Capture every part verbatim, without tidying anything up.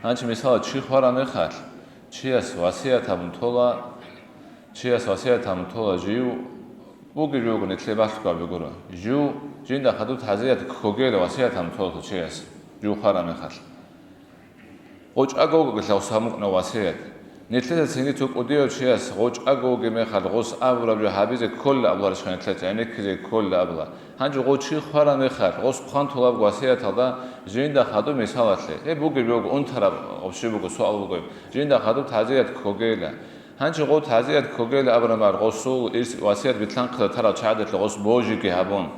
Гьанчи мисала, чи хвараб мехалъ, чияс васият гьабун тола, чияс васият гьабун тола жив, бугеб жо буго, нилъее балъго гьаб бугуро. Жив жинда хадуб тазият ккогейила васият гьабун тола чияс, жив хвараб мехалъ. ГъочӀаго вугелъа гъос гьабун букӀуна васият. Нилъеда цинги цо кӀудияв чияс гъочӀаго вугеб мехалъ гъос абураб жо гьабизе кколила абуларищха нилъеца, гӀенеккизе кколила абула. Гьанже гъов чи хвараб мехалъ, гъос хъван толабго васияталда жинда хадуб мисалалъе, гьеб бугеб буго, унтараб гъоб щиб буго, суал буго, жинда хадуб тазият ккогейила. Гьанже гъов тазият ккогейила абураб мехалъ, гъосул ирс, васият битлъанхъизе тарал чагӀадаялъе гъос божиги гьабун,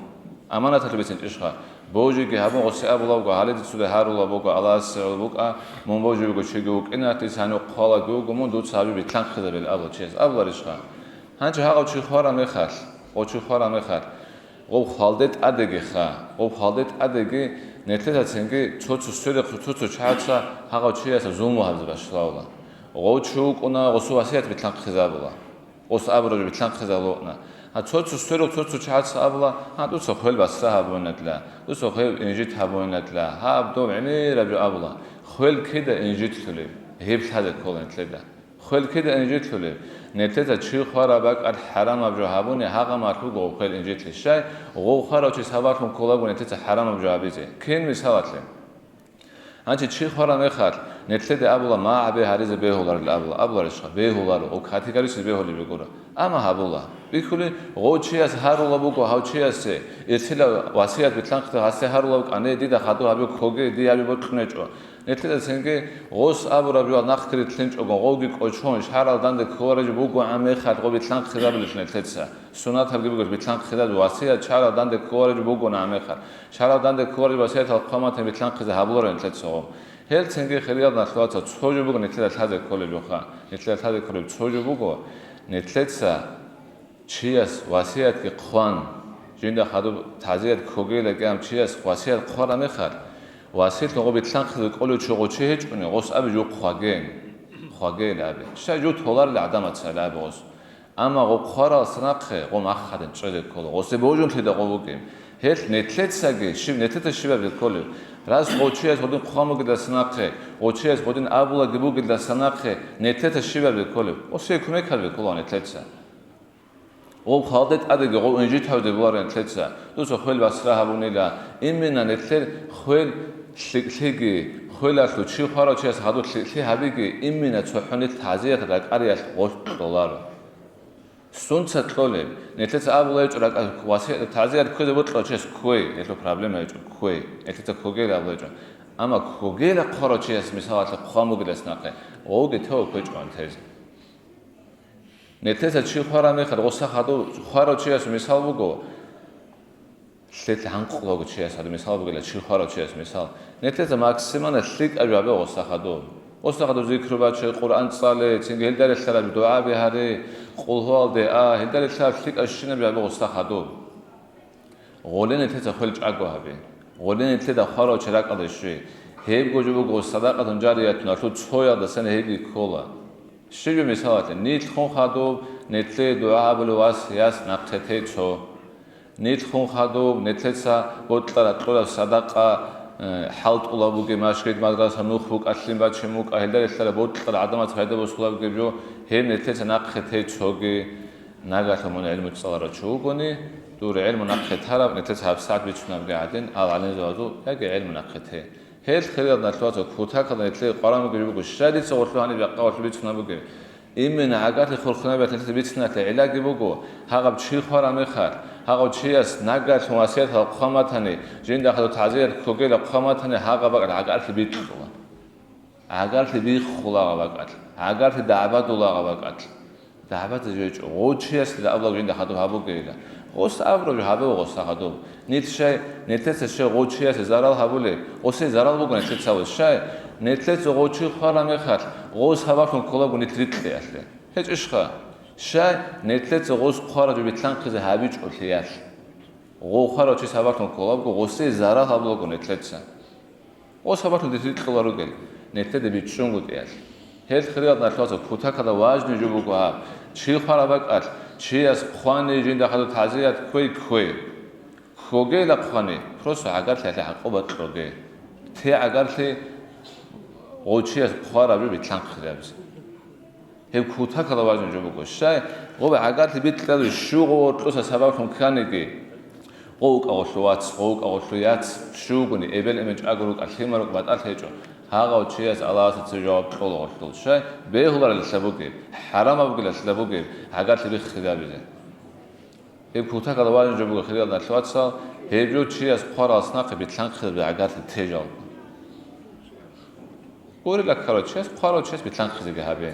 аманаталъуб бицинчӀищха? Божиги гьабун, гъосе абулабго, гьале дица цода гьарулаб буго, Аллагьасе гӀоло букӀа, мун божи буго чиги вукӀиналъ, дица гьанив хъвалаги вуго, мун дуца гьабизе битлъанхъизабила абула чияс. Абуларищха? Гьанже гьагъав чи хвараб мехалъ, гъов чи хвараб мехалъ, гъов хвалде тӀадеги ха, гъов хвалде тӀадеги, нилъеца цинги цо-цо сверухъ, цо-цо чагӀаца гьагъав чиясда зулму гьабизе башлагьула. Гъов чи вукӀуна, гъосул васият битлъанхъизабула. Гъос абураб жо битлъанхъизабулароан. Гьа, цо-цо сверухъ цо-цо чагӀаца абула: «Гьа, дуца хвел басра гьабунила, дуца хвел инжит гьабунила, гьаб доб гӀемераб жо», — абула. Хвел кида инжитлъулеб, гьеб лъазе ккола нилъеда. Хвел кида инжитлъулеб? Нилъеца чи хвараб бакӀалъ хӀарамаб жо гьабуни, гьагъа мехалъ буго хвел инжитлъи. Щай? Гъов хварав чи сабаблъун кколаго нилъеца хӀарамаб жо гьабизе. Кин мисалалъе? Гьанже чи хвараб мехалъ, нилъеда абула, магӀаби гьаризе бегьуларел абула, абуларищха? Бегьуларо, гъов категорически бегьулеб бугуро. Амма гьабула. Бихьулеб, гъов чияс гьарулаб буго гьав чиясе, ирсила васият битлъанхъизе гьасде гьарулаб букӀани, дида хадуб гьабизе ккоге, дие гьабизе бокьунечӀо. Нилъеда цинги гъос абураб жо нахъги рилълъинчӀого, гъовги кӀочон, шаргӀалда данде кколареб жо бугоан мехалъ гъов битлъанхъизабулелъул нилъеца. Суннатабги бугелъ битлъанхъизаб васият шаргӀалда данде кколареб жо бугоан мехалъ. ШаргӀалда данде кколареб васиятал хъван батани битлъанхъизе гьабуларо нилъеца гъов. Гьел цинги, хириял диналъул вацал, цо жо буго нилъеда лъазе кколеб жоха. Нилъеда лъазе кколеб цо жо буго, нилъеца чияс васиятги хъван, жинда хадуб тазият ккогейилан кӀиаб чияс васият хъвараб мехалъ, васияталъун гъов битлъанхъизе кколев чи гъов чи гьечӀони, гъос абе жо хъваген, хъвагейилан абе. Щай жо толарел гӀадамаца абе гъос. Амма гъов хъваралдаса нахъе гъов мах гьадин чӀезе ккола, гъосе божун лъида гъов вугеб. Гьелъ нилъецаги, щиб, нилъеца щибаб кколеб? Раз гъов чияс гьадин хъван бугелдаса нахъе, гъов чияс гьадин абулаги бугелдаса нахъе, нилъеца щибаб кколеб? Гъосе кумек гьабе ккола нилъеца. Гъов хвалде тӀадеги гъов инжит гьавизе бегьуларо нилъеца. Дуца хвел басра гьабунила, имина нилъер хвел лъикӀлъиги, хвелалъул чи хварав чияс гьадур лъикӀлъи гьабиги, имина цохӀо нилъ тазият ракӀариялъ гъоркь кьоларо. Сунца кьолеб? Нилъеца абула гьечӀо, ракӀа-, васе-, тазият кквезе бокьарав чияс кквей, гьелъул проблема гьечӀо, кквей. Нилъеца ккогейилан абула гьечӀо. Амма ккогейилан хъварав чияс, мисалалъе, хъван бугелдаса нахъе, гъовги тавбу кквечӀогӀан тезе. Нилъеца чи хвараб мехалъ, гъоса хадуб хварав чиясул мисал буго, лъелъ гӀанкъулаго чияс гьадаб мисал бугила, чи хварав чияс мисал. Нилъеца максимально лъикӀаб жо гьабе гъоса хадуб. Гъоса хадуб зикру баче, Къуръан цӀале, цинги гьелда релълъараб дугӀаби гьаре, къулгьуялде а, гьелда релълъараб лъикӀаб щинаб жо гьабе гъоса хадуб. Гъоле нилъеца хвел чӀаго гьабе. Гъоле нилъеда хварав чи ракӀалде щвей. Гьебго жо буго садакъатун жариятуналъул цоялдасан гьебги ккола. Щиб жо мисалалъе, нилъ хун хадуб, нилъее дугӀа гьабулев вас, яс нахъе те цо. Нилъ хун хадуб, нилъеца бокьараб кьураб садакъа, э, хӀалтӀулаб бугеб, машгид, мадраса, нух букӀа, лъим бачун букӀа, гьелда релълъараб бокьараб гӀадамаца пайда босулаб бугеб жо, гьеб нилъеца нахъе те цоги. Нагагьлъун мун гӀилму цӀаларав чи вугони, дур гӀилму нахъе тараб, нилъеца гьабсагӀат бицунебги гӀадин, ал гӀалимзабазул яги гӀилму нахъе те. Гьел хириял диналъул вацал, кутакалда нилъее къваригӀун бугеб жо буго, щай дица гъорлъ гьаниб бакъа гъорлъ бицунеб бугеб? Именно гӀагарлъи хурхунабиялъ нилъеца бицунелъул гӀиллаги буго, гьагъаб чи хвараб мехалъ, гьагъав чияс нагагьлъун васиятал хъван батани, жинда хадуб тазият ккогейилан хъван батани, гьагъаб бакӀалъ гӀагарлъи бикьула. ГӀагарлъи биххула гьагъаб бакӀалъ, гӀагарлъи дагӀбадула гьагъаб бакӀалъ. ДагӀбазе жойчӀо, гъов чиясда абула жинда хадуб гьабугейилан. Гъос абураб жо гьабе гъоса хадуб. Нилъ щай, нилъеца щай гъов чиясе зарал гьабулеб? Гъосе зарал буго нилъеца гьабулеб. Щай? Нилъеца гъов чи хвараб мехалъ, гъов сабаблъун кколаго нилъ рикьиялъе. ГьечӀищха? Щай? Нилъеца гъос хъвараб жо битлъанхъизе гьабичӀолъиялъ. Гъов хварав чи сабаблъун кколаго, гъосе зарал гьабулаго нилъеца. Гъос сабаблъун нилъ рикьула ругел, нилъеда бичӀчӀунгутӀиялъ. Гьел хириял диналъул вацал, кутакалда важный жо буго гьаб. Чи хвараб бакӀалъ, чияс хъвани, жинда хадуб тазият кквей, кквей. Ккогейилан хъвани, просто гӀагарлъи гьалъе гӀакъуба кьоге. Те гӀагарлъи, Гъов чияс хъвараб жо битлъанхъилабизе. Гьеб кутакалда важин жо буго. Щай, гъоб гӀагарлъи бикьараб щуго гъоркьоса сабаблъун кканиги, гъов вукӀа гъолъул вац, гъов вукӀа гъолъул яц, щугони, эбел-эмен чӀаго рукӀа, лъимал рукӀа, батӀалъи гьечӀо. Гьагъав чияс Аллагьасда цо жаваб кьола гъолъул. Щай, бегьуларелъа бугеб, хӀарамабгилалъа бугеб гӀагарлъи биххилабизе. Гьеб кутакалда важин жо буго, хириял диналъул вацал, гьеб жо чияс хъваралъ нахъе битлъанхъилабизе гӀагарлъи тежал. Гурила ккарав чияс, хъварав чияс битлъанхъизеги гьабе.